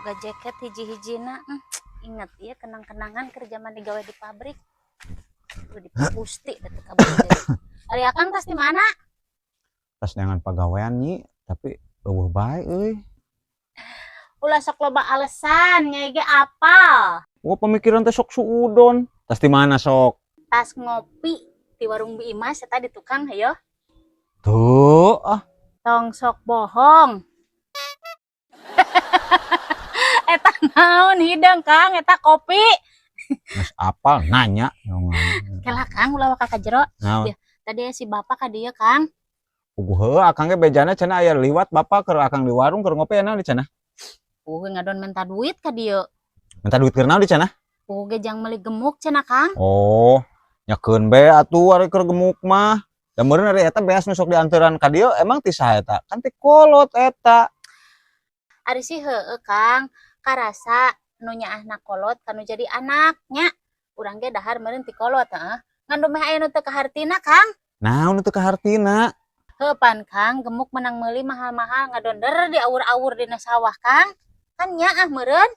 Boga jaket hiji-hijina. Ingat ya kenang-kenangan keur zaman digawe di pabrik. Udah di Gusti da teu kabur deui. Ari Akang tas di mana? Tas neangan pagawean, Nyi, tapi euweuh bae euy. Ulah sok loba alasan, nyai ge apal. Wah, pemikiran teh sok suudon. Tas di mana sok? Tas ngopi di warung Bi Imas eta di tukang hayo. Tuh, ah. Tong sok bohong. Eta naon hidang, Kang? Eta kopi. Geus apal nanya. Kela, Kang, ulah waka ka jero. Naon? Ya, tadi si bapak ka dieu, Kang. Puguh heuh akang ge bejana cenah aya liwat bapak keur akang di warung keur ngopi naon di cenah. Puguh ngadon minta duit ka dieu. Minta duit keur naon di cenah? Puguh ge jang meuli gemuk cenah, Kang. Oh, nyakeun be atuh ari keur gemuk mah. Da meureun ari eta beas nu sok dianteran ka dieu emang ti saha eta? Kan ti kolot eta. Ari sih heueuh, Kang, karasa nu nyaahna kolot kanu jadi anaknya. Urang ge dahar meureun ti kolot heeh. Ngan dumeh aya nu teu kahartina, Kang. Naon nu teu kahartina? Heuh pan, Kang, gemuk menang meuli mahal-mahal ngadonder di awur-awur dina sawah, Kang. Kan nyaah meureun.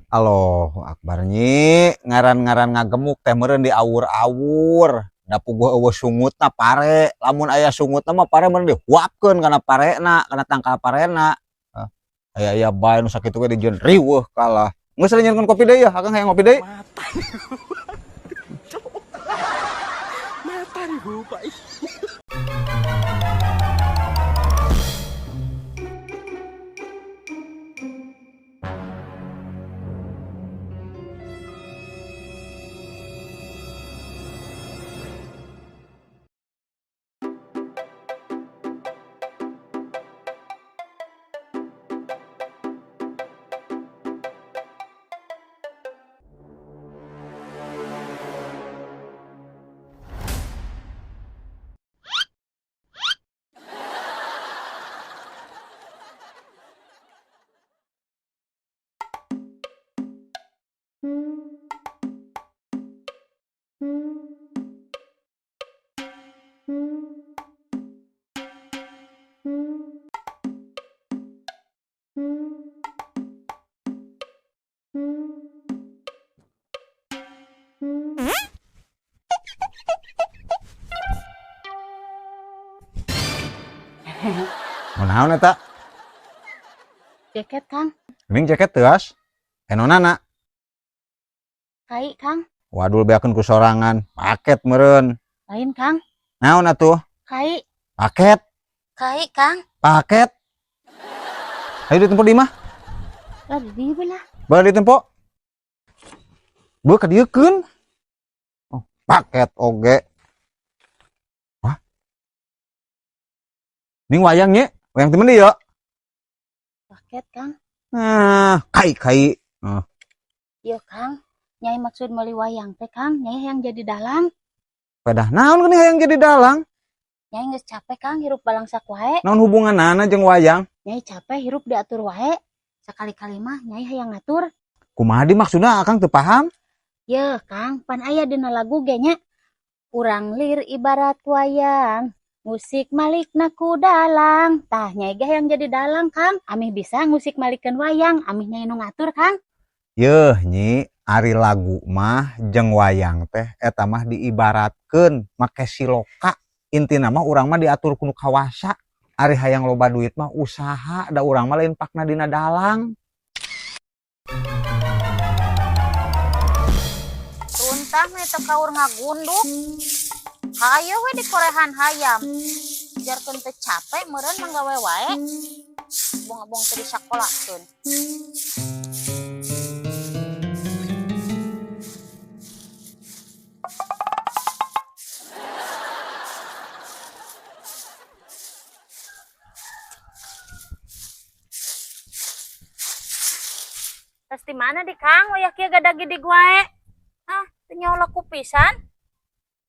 Allahu akbar, Nyi, ngaran-ngaran ngagemuk teh meureun di awur-awur. Da puguh euweuh sungutna pare, lamun aya sungutna mah pare meureun dihuapkeun kana parena, kana tangkal parena. Hah, aya-aya bae nu sakitu ge dijieun riweuh kalah. Geus nyieunkeun kopi deui yeuh, Akang hayang ngopi deui. Mata ribu, Pak. Mau naon eta? Jaket, Kang. Mending jaket teas. Enonana. Kai, Kang. Wadul beakeun ku sorangan. Paket meureun. Lain, Kang. Naon atuh? Kai. Paket. Kai, Kang. Paket. Ayo ditempo di imah. Lah di dieu lah. Bae ditempo. Beuh kadieukeun. Oh, paket oge. Wah. Ning wayang nya, wayang ti mendi ya. Paket, Kang. Nah, kai kai. Oh. Iya, Kang. Nyai maksud meuli wayang teh, Kang. Nyai hayang jadi dalang. Pedah naon geuning hayang jadi dalang? Nyai geus capek, Kang, hirup balangsak wae. Naon hubunganana jeung wayang? Nyai capek hirup diatur wae. Sakali-kali mah nyai hayang ngatur. Kumaha di maksudna Akang teu paham? Yeuh, Kang, pan aya dina lagu ge nya. Urang lir ibarat wayang, musik malikna ku dalang. Tah nyai ge hayang jadi dalang, Kang. Amih bisa ngusik malikeun wayang, amih nyai nu ngatur, Kang. Yeuh, Nyi, ari lagu mah jeung wayang teh eta mah diibaratkeun make siloka. Intina mah urang mah diatur ku nu kawasa. Ari hayang loba duit mah usaha, da urang mah lain pakna dina dalang. Runtah mah teu kaur ngagunduk. Hayo we dikorehan hayam. Jarkeun teu capek meureun manggawe wae. Bong-bong teu disakolakeun. Terus di mana di Kang? Wayah kieu gadag-gidig wae. Ah, teu nyaho laku pisan.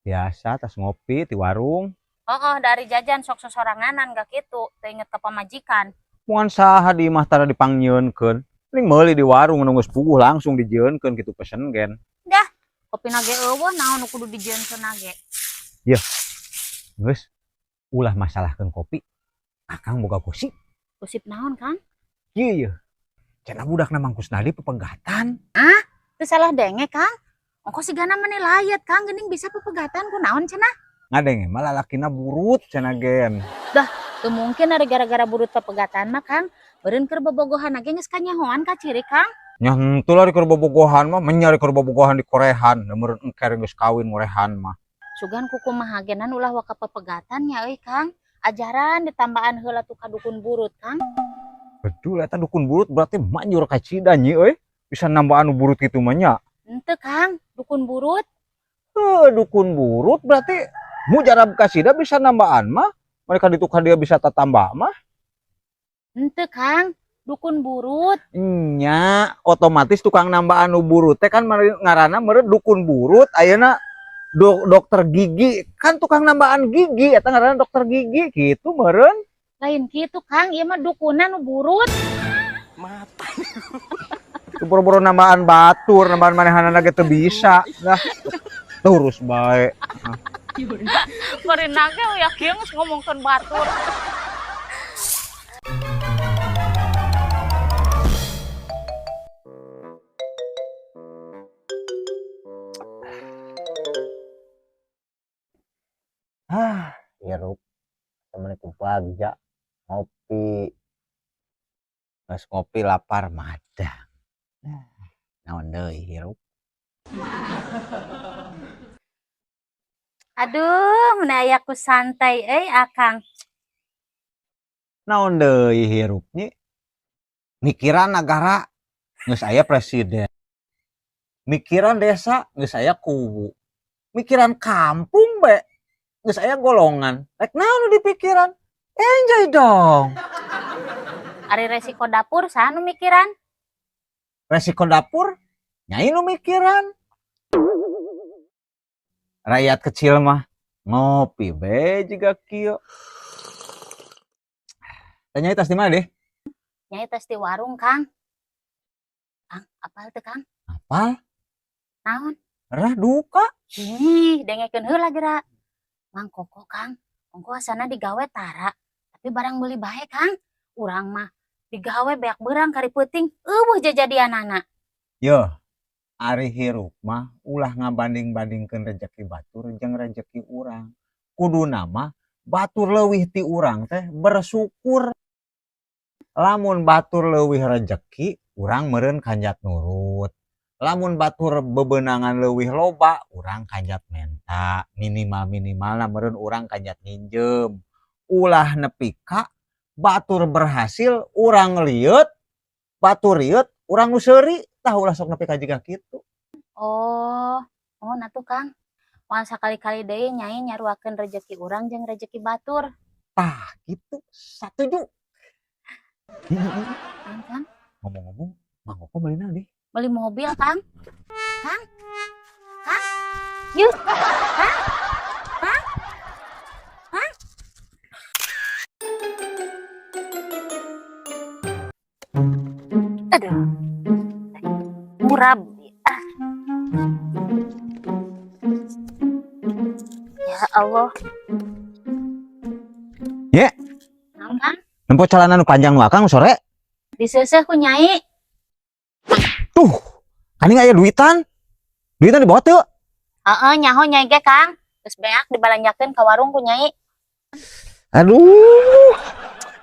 Biasa tas ngopi di warung. Heeh, dari jajan sok sosoranganan gak kitu, teu inget ka pamajikan. Moal saha di imah tara dipangnyieunkeun. Mending meuli di warung nu geus puguh langsung dijieunkeun kitu pesen gen. Dah, kopi nage eueuh naon nu kudu dijieunkeun nage. Yeuh. Geus ulah masalahkeun kopi. Akang boga gosip. Gosip naon, Kang? Kieu yeuh. Cenah budakna Mang Kusnadi pepegatan. Teu salah denge, Kang. Ongkoh sigana meni layet, Kang, geuning bisa pepegatan kunaon cenah? Ngadenge mah lalakina burut cenah gen. Teu mungkin ari gara-gara burut pepegatan mah, Kang. Beureun keur bobogohan ge geus kanyahoan ka ciri, Kang. Nya henteu lah, keur bobogohan mah, menya keur bobogohan di korehan, da meureun engker geus kawin ngorehan mah. Sugan kukumaha genan ulah waka pepegatan nya euy, Kang. Ajaran ditambaan heula tuh ka dukun burut, Kang. Betul, eta dukun burut berarti manjur kacida, Nyi euy. Bisa nambah anu burut kitu mah nya. Henteu, Kang, dukun burut. Heuh, dukun burut berarti mujarab kasida bisa nambaan mah. Mereka ditukar dia bisa tatambah mah. Henteu, Kang, dukun burut. Nya, otomatis tukang nambah anu burut teh kan ngaranna meureun dukun burut. Ayeuna dokter gigi kan tukang nambaan gigi eta ngaranna dokter gigi gitu meureun. Lain kitu, Kang, ieu mah dukunan nu burut. Mata. Itu boro-boro nambaan batur, nambaan manehanana ge teu bisa. Nah, terus bae. Meureun ge uya kieu geus ngomongkeun batur. Ah, hirup temen ku bagja ngopi. Geus ngopi lapar madang. Nah, naon deui hirup. Aduh, mun aya ku santai euy, Akang. Naon deui hirup, Nyi? Mikiran nagara geus aya presiden. Mikiran desa geus aya kuwu. Mikiran kampung be geus aya golongan. Rek naon nu dipikiran? Enjoy dong. Ari resiko dapur saha nu mikiran? Resiko dapur nyai nu mikiran. Rakyat kecil mah ngopi be jiga kieu. Tanya tas di mana deh? Nyai tas di warung, Kang. Kang, apal teu, Kang? Apal? Naon? Rah duka. Ih, dengekeun heula geura. Mang Koko, Kang, ongkoh asana digawe tara, tapi barang meuli bae, Kang. Urang mah digawe beak beurang kari peuting, euweuh jajadianana. Yeuh, ari hirup mah ulah ngabanding-bandingkeun rejeki batur jeung rejeki urang. Kuduna mah batur leuwih ti urang teh bersyukur. Lamun batur leuwih rejeki, urang meureun kanjat nurut. Lamun batur bebenangan leuwih loba, urang kanjat menta. Minimal-minimalna meureun urang kanjat nginjem. Ulah nepi ka batur berhasil, urang lieut, batur rieut, urang nu seuri. Tah ulah sok nepi ka jiga kitu. Oh, oh atuh, Kang. Moal sakali-kali deui nyai nyaruakeun rejeki urang jeung rejeki batur. Tah kitu, satuju. Naon, Kang? Ngomong-ngomong, Mang Koko meuli naon deh? Beli mobil, Kang. Kang? Kang? Yuk, Kang? Kang? Kang? Aduh. Murab. Ah. Ya Allah. Ye. Naon, Kang? Nempo celana nu panjang nu Akang sore? Diseuseuh ku Nyai. Tuh, kani aya duitan. Duitan dibawa teu? Heeh, nyaho Nyai ge, Kang. Geus beak dibalanjakeun ka warung ku Nyai. Aduh.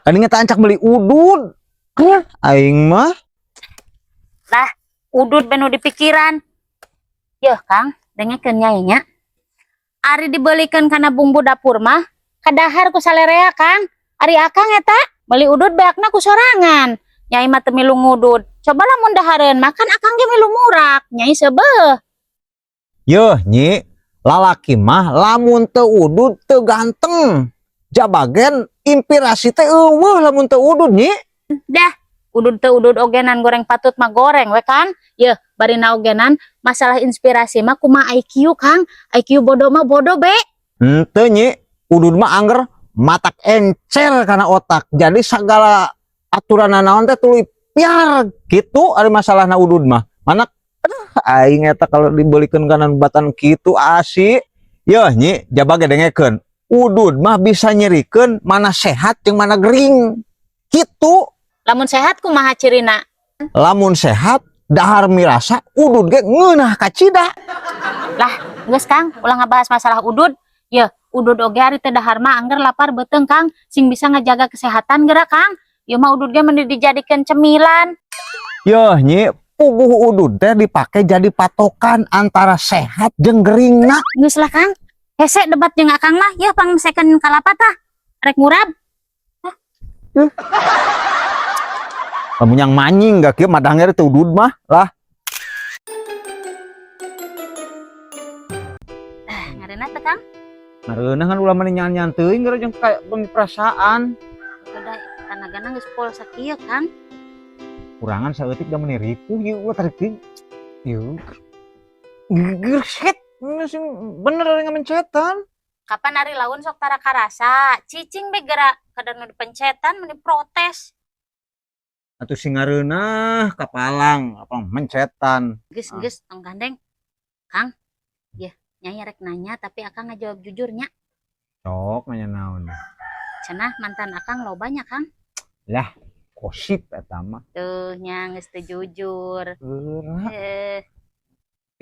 Kani teh ancak beli udud. Aing mah. Lah, udud benu di pikiran. Yeuh, Kang, dengekeun Nyai nya. Ari dibelikeun kana bumbu dapur mah, kadahar ku salerea, Kang. Ari Akang eta beli udud beakna ku sorangan. Nyai mah teu milu ngudud. Coba lamun dahareun makan Akang ge milu murak. Nyai seubeuh. Yeuh, Nyi, lalaki mah lamun teu udud teu ganteng. Jabagen inspirasi teh euweuh lamun teu udud, Nyi. Dah, udud teu udud ogenan goreng patut mah goreng we, Kang. Yeuh, barina ogenan masalah inspirasi mah kumaha IQ, Kang. IQ bodoh mah bodoh be. Henteu, Nyi, udud mah angger matak encer kana otak. Jadi segala aturan naon teh tuluy piar gitu ari masalahna udud mah. Mana aduh aing eta kalau dibelikeun kana batan kitu asik. Yeuh, Nyi, jaba ge dengekeun. Udud mah bisa nyerikeun mana sehat jeung mana gering. Kitu. Lamun sehat kumaha cirina? Lamun sehat, dahar mirasa, udud ge ngeunah kacida. Lah, geus Kang, ulah ngabahas masalah udud. Yeuh, udud oge ari teu dahar mah angger lapar beuteung, Kang. Sing bisa ngajaga kesehatan geura, Kang. Ieu mah udud ge mending dijadikeun cemilan. Yeuh, Nyi, puguh udud teh dipake jadi patokan antara sehat jeung geringna. Geus lah, Kang. Hese debat jeung Akang mah, yeuh pangmesekeun kalapa tah. Rek ngurab. Lamun yang manying gak kieu madanger teu udud mah lah. Ah, ngareunah teh, Kang? Ngareunah kan ulah mani nyan-nyan teuing gara jeung kayak perasaan. Udah tanagana geus pol sakieu, Kang. Kurangan saeutik da meuni ripuh ieu ulah tarik teuing. Ieu. Gerset, sing bener ari ngamencetan. Kapan ari laun sok tara karasa, cicing be geura kadar nu dipencetan meni protes. Atuh sing ngareunah kapalang, apa mencetan. Geus Ah. geus tong gandeng. Kang, yeuh, Nyai rek nanya tapi Akang ngajawab jujur nya. Sok nanya naon. Cenah mantan Akang loba nya, Kang? Lah, gosip eta mah. Tuh nya geus teu jujur. Geura. Eh,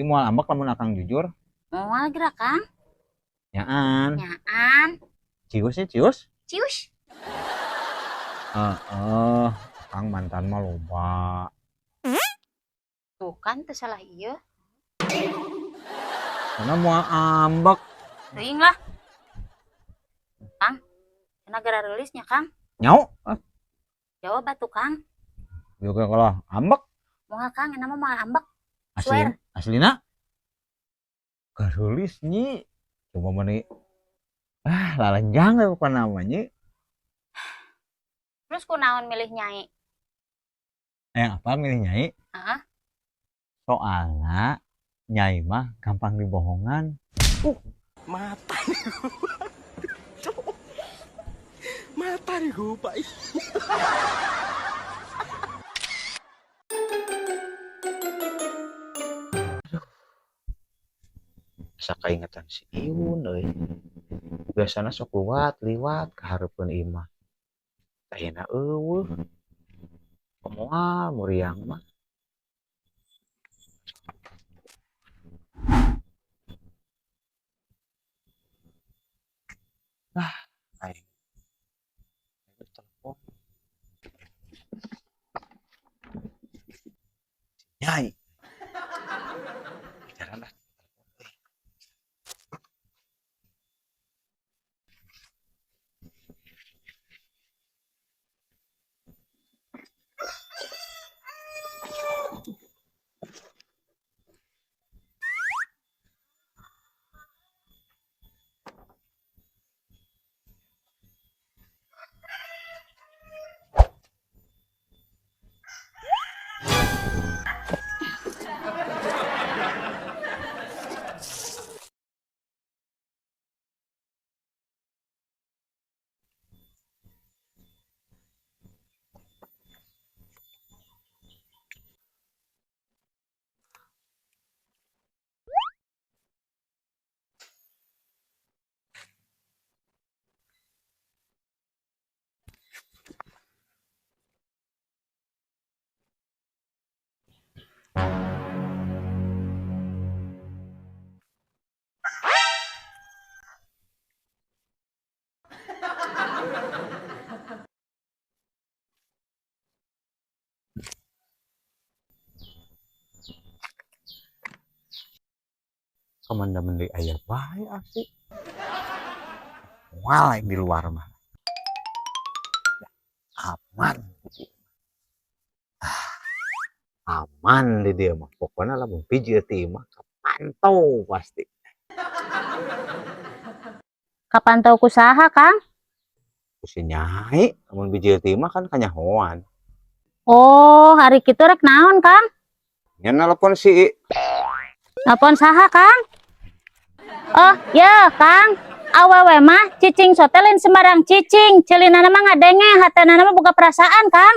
Ieu moal ambek lamun Akang jujur. Moal geura, Kang? Nyaan. Nyaan. Cius sih, cius. Cius. Heeh, Akang mantan mah loba. Tuh kan teu salah ieu. Karena moal ambek. Teuing lah. Kang, cenah geura reulis nya, Kang? Nyau. Ah, Jawab atuh, Kang. juga kalau ambek. Moal, Kang, eta mah moal ambek. Asli, Swear. Aslina? Gareulis, Nyi. Coba meni ah lalenjang we pokona mah, Nyi. Terus kunaon milih Nyai? Apa milih Nyai? Heeh. Soalna Nyai mah gampang dibohongan. Mata nih gua. Mata nih gua, Pak. Asa kaingetan si Iun euy. Biasana sok liwat liwat ka hareupeun imah. Ayeuna euweuh. Moal muriang mah. Ah, aing. Telepon. Nyai. Jalan lah. Kamana deui aya bae asik. Moal aing di luar mah. Aman. Ah, aman di dieu mah. Pokona lamun bijil ti imah kapantau pasti. Kapantau ku saha, Kang? Ku si Nyai, lamun bijil ti imah kan kanyahoan. Oh, hari kitu rek naon, Kang? Nya nelpon si Nelpon saha, Kang? Oh, ya, Kang. Awewe mah cicing sote lain sembarang cicing. Ceulinana mah ngadenge, hatenana mah boga perasaan, Kang.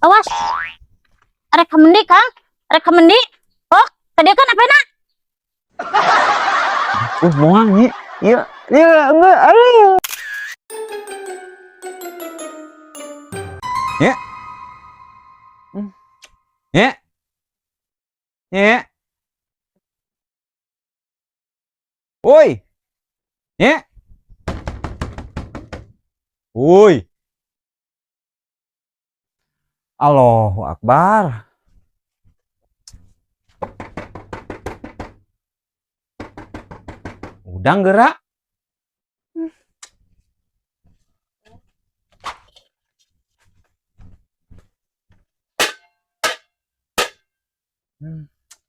Awas. Rek ka mendi, Kang. Rek ka mendi. Oh, tadi kan apa nak? Moal, Nyi. Iya, iya, enggak, aduh. Ya. Nye. Nye. Woi. Nye. Woi. Allahu Akbar. Udang gerak.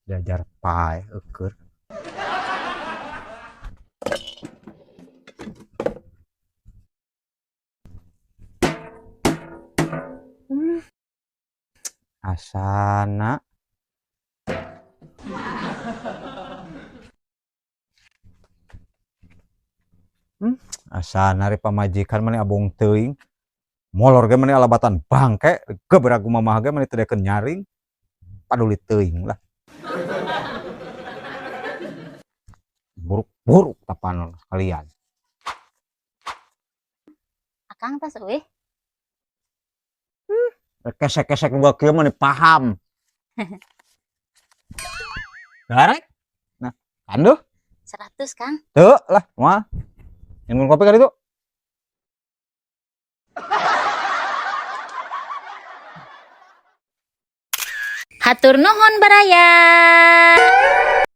Diajar pae eukeur. Asana. Asana ari pamajikan mani abong teuing. Molor ge mani alabatan bangke, gebrak mamah ge mani teu daekeun nyaring. Paduli teuing lah. Buruk-buruk tapanon kalian. Akang tas euy. Kesek-kesek gua kieu mah paham. Darek. Nah, kanduh. 100, Kang. Teu lah, moal. Minum kopi kali itu. Hatur nuhun baraya.